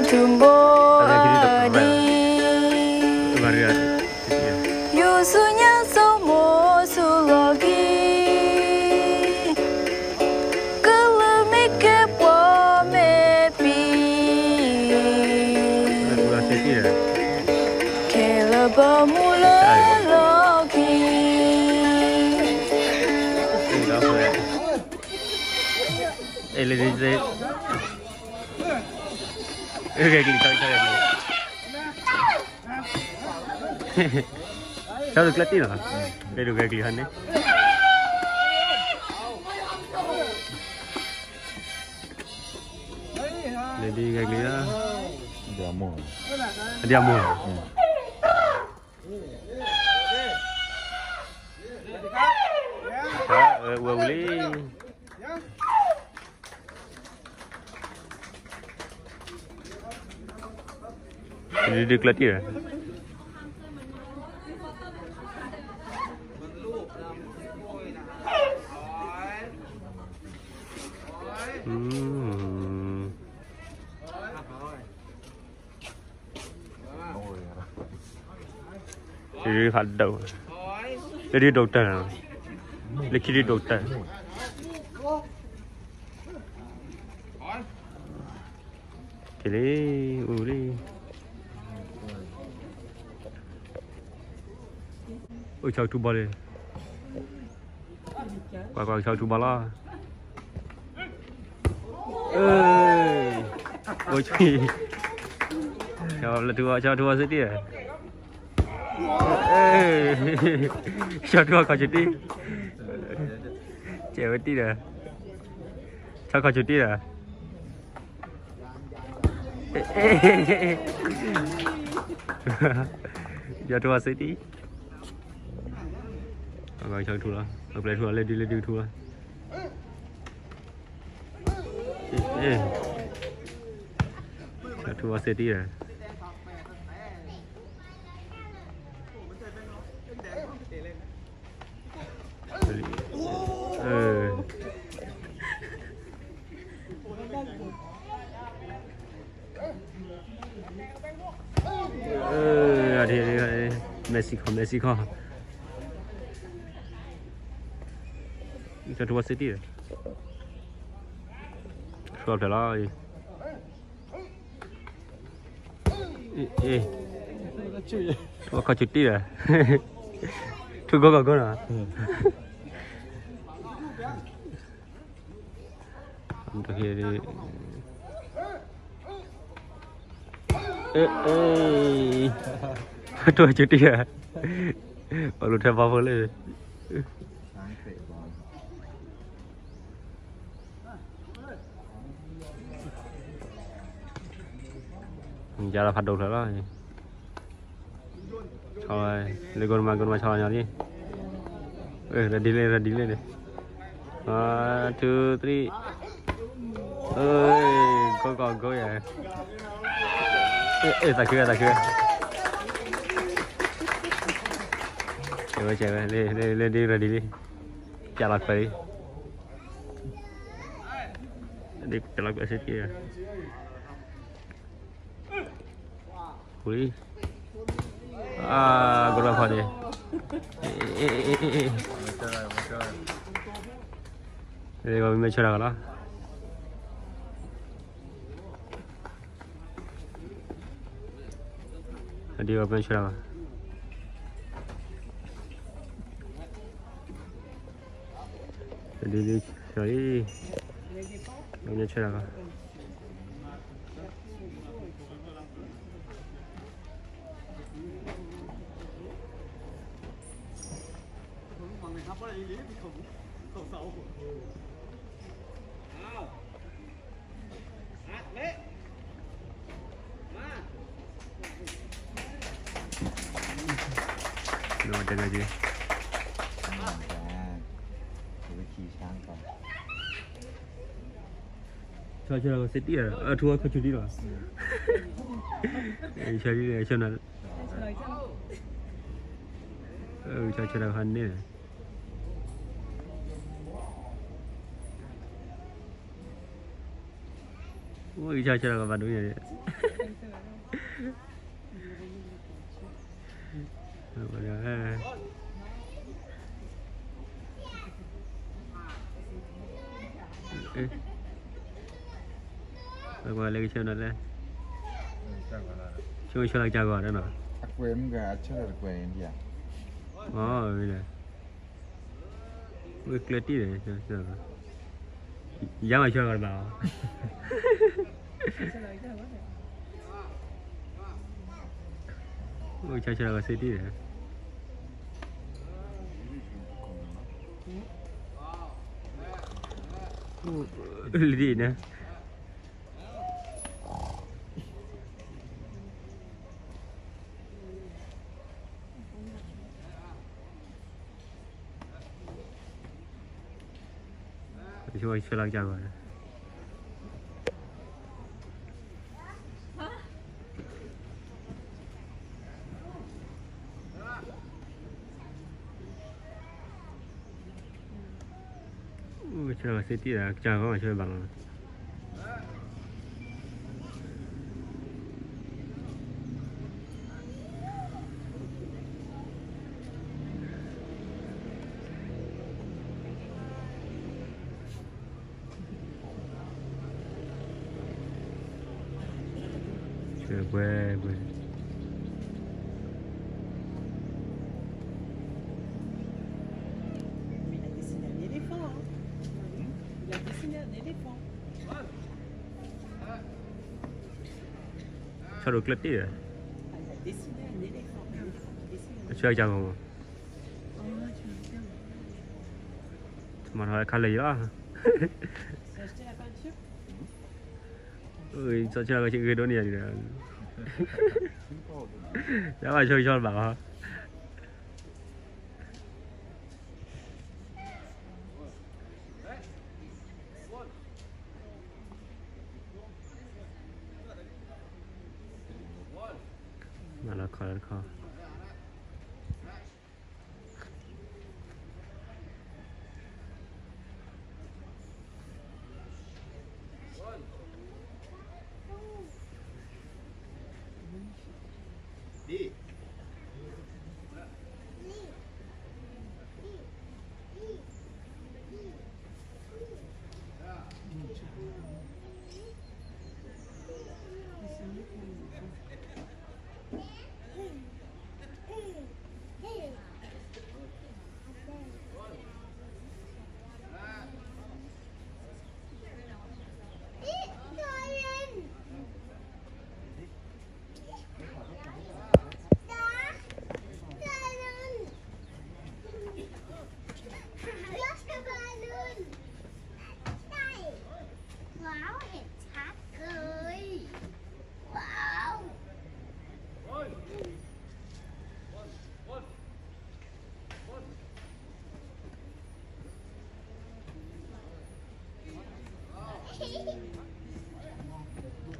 သုမိၢ်အဒံး, ယိၤဆူညါစိမိၤဆူလီၢ်ခံ, ကလုာ်မ့ၢ်ကဲပှၤမ့ၢ်ပံၤ, ခဲလၢာ်ဘၣ်မူလၢလီၢ်ခံ. အဲ လၢဒ် ဂဲၤကလံၤ ဆီဂဲၤကလံၤ, ဆီဒုးကျၢၢ်တံၢ်လီၤ, ဂဲၤဒုးဂဲၤကလံၤဟီန့ၣ်, လၢဒ်ဂဲၤကလံၤ, ဒ်အမိၢ်လီၤ. ဝဲဝံၤလံ. ဒုးဒုးကျၢၢ်တံၢ်လီၤ. ဖးဒိၣ်, လၢဒ်ဒိၣ်တၢၢ်, လၢခံဒ်ဒိၣ်တၢၢ်, က့ၤလံ, အိၣ်လံ, အိၣ်ဆီကထူဘီလံ. ကွၢ်ကွၢ် ဆီကထူဘီလီၤ. အိၣ်ဆံ, ဆီထူ, ဆီထူအီၤစ့တံၢ်, ဆီထူအီၤခီၣ်ဆူၣ်တံၢ်, ကဲဝဲတံၢ်ဒီး, ဆီခီၣ်ဆူၣ်တံၢ်ဒီး, ဆီထူအီၤစ့တံၢ်. ဆီထူလီၤ, ပျဲထူလီၤ, လၢဒုလၢဒုထူလီၤ. ဆီထူအီၤစ့တံၢ်. မဲးစံခီၣ်, မဲးစံခီၣ်, ဆီထူအီၤစ့တံၢ်. ဆီထူအီၤဖျဲၣ်လီၤ. အ့, ထူခီၣ်ဆူၣ်တံၢ်ဒီး, ထူကိးကီၢ်ကိးနီၤ. ထူခီၣ်ဆူၣ်တံၢ်ဒီး, ပှၤလူၤထွဲဘီဖိလၢ ယၤလီၤဖးဒိၣ်ဖျၢၣ်လီၤ. လၢကိးနမၤကိးနမၤဆီလီၤညီလံ. ရဒံလံ ရဒံလံန့ၣ်. One, two, three. ကိးကီၢ်ကိးယၤ. သးခုဝဲ သးခုဝဲ. ဝဲ ဝဲ လၢဒ်ရဒံလံ. ပျဲလီၤခွဲးလံ. ပျဲလီၤခွဲးစ့ၢ်ကီး. ဟူလံ. အါ, ကရၢဖီန့ၣ်. မ့ၢ်ဆၢတၢ်ကလီၤ. ဒ်ပမ့ၢ်ဆၢတၢ်ကလီၤ. ဒ်, ဒ်, ပမ့ၢ်ဆၢတၢ်ကလီၤ. ဆီဆီစ့တံၢ်, အထူအီၤခီၣ်ဆူၣ်တံၢ်လီၤ. ဆီတံၢ်, ဆီနၤ, ဆီဆီတၢ်ခါန့ၣ်. အိၣ်ကဆါဆၢလီၤကဘၣ်ဒိန့ၣ်, ပကွၢ်လၢကဆၢနီၤလဲၣ်, ဆၢဆၢလီၤကစၢ်ဂီၤနီၤ, အကွဲးမုၢ်ဂၤအဆၢလီၤတကွဲးန့ၣ်ဒ်ဧါ, အဝဲဒၣ် ဝဲကျၢၤတံၢ်ဒီး, ယါမၤဆၢဂီၤတဘၣ်အီၤ, အိၣ်ကဆါဆၢလီၤကစ့တံၢ်ဒီး, လံန့ၣ် ဆၢလီၤကစၢ်ဂီၤ, ဆၢလီၤကစ့တံၢ်ဒီး ကစၢ်ဂီၤမၤဆၢဘၣ်လီၤ. ပှဲၤပှဲၤ ဆီဒိၣ်ကျၢၢ်တ့ၢ်ဒီး, အဆၢကစၢ်ဂီၤမး, မၤထီၣ်အခါလၢာ်ယီၤ, စီၤဆၢဂ့ၤဒိၣ်န့ၢ်ယၤဒ်ဒီး, ယဘၣ်ဆိကဆီတဘၣ်ဘၣ်. မၤလီၤခီလီၤတခီ.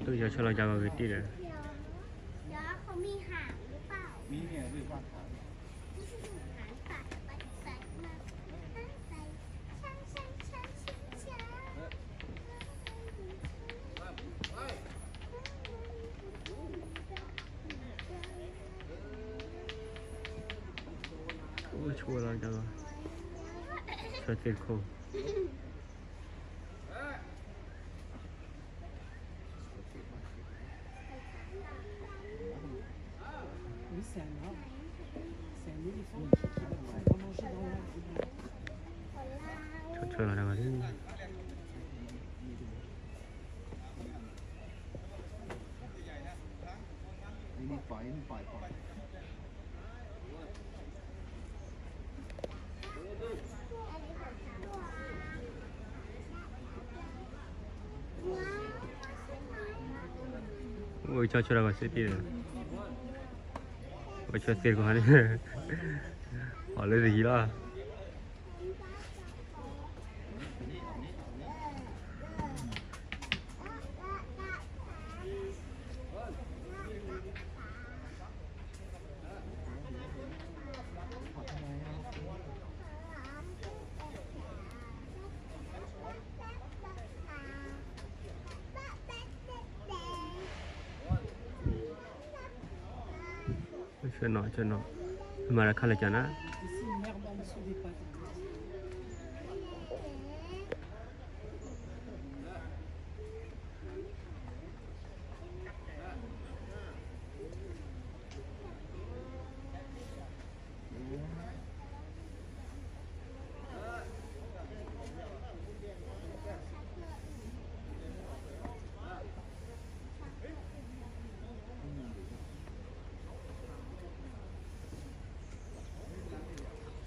တူၢ်ယီၤဆီလီၤကစၢ်ဂီၤဂ့ၤတ့ၢ်ဒီး, အိၣ်ဆိလီၤကစၢ်ဂီၤ, ဆၢသ့ၣ်ခိၣ် ဆီလီၤတၢ်ဂီၤလံ. အိၣ်ကဆီဆၢတၢ်ဂီၤစ့တ့ၢ်ဒီး, အိၣ်ကဆီသ့ၣ်တခီန့ၣ်, အီၤလၢတယံၤလီၤ. အိၣ် ဆၢနီၤ ဆၢနီၤ, မၤတၢ်ခါလၢကၠၤနၤ.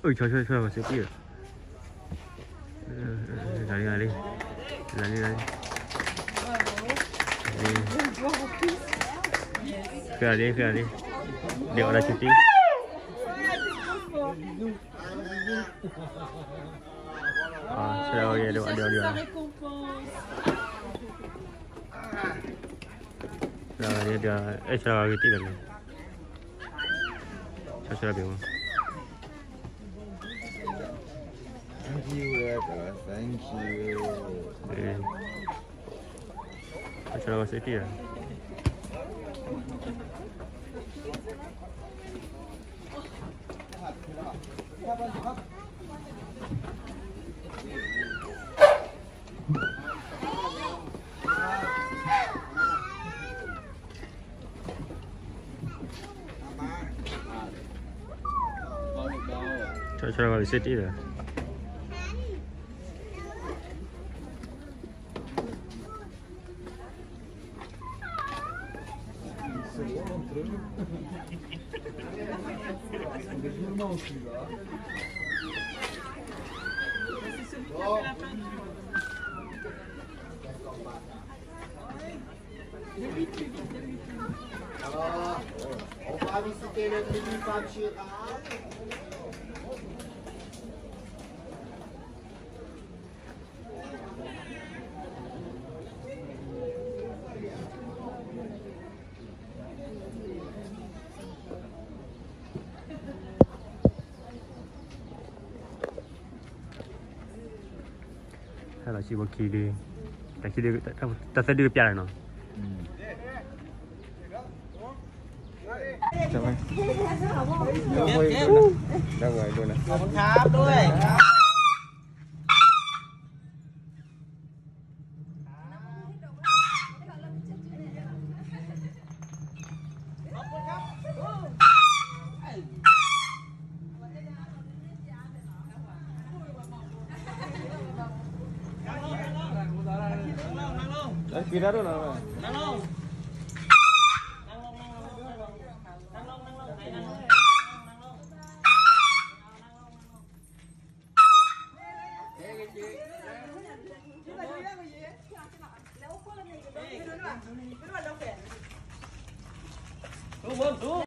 အၢ ဆီဆီဆီ ပှၤစ့တံၢ်လီၤ. လီၤလံ လီၤလံ လီၤလံ. ဃ့အီၤလံ ဃ့အီၤလံ, ဒ်အီၣ်ဒၣ်စ့တံၢ်. ဆၢဒၣ်ဝဲဒ်အီၣ်ဒ်အီၣ်ဒ်အီၣ်, ဆၢဒၣ်ဝဲဒ်အီၣ်, အဲၣ်ဆၢဒၣ်ဝဲဂ့ၤတံၢ်လီၤန့ၣ်, ဆၢဒၣ်ဝဲဂ့ၤမး. Thank you, Rebecca. Thank you. ဆၢဒၣ်ဝဲစ့တံၢ်လီၤ. ဆၢဒၣ်ဝဲစ့တံၢ်လီၤ. Alors, on va visiter le menu pâturage. ဟဲလီၤဆံးဖိခံဒု, တၢ်ခံဒု, တၢ်သၢဒုကပျၢ်လီၤနီၤ. ขอบคุณครับด้วย. Tú, tú,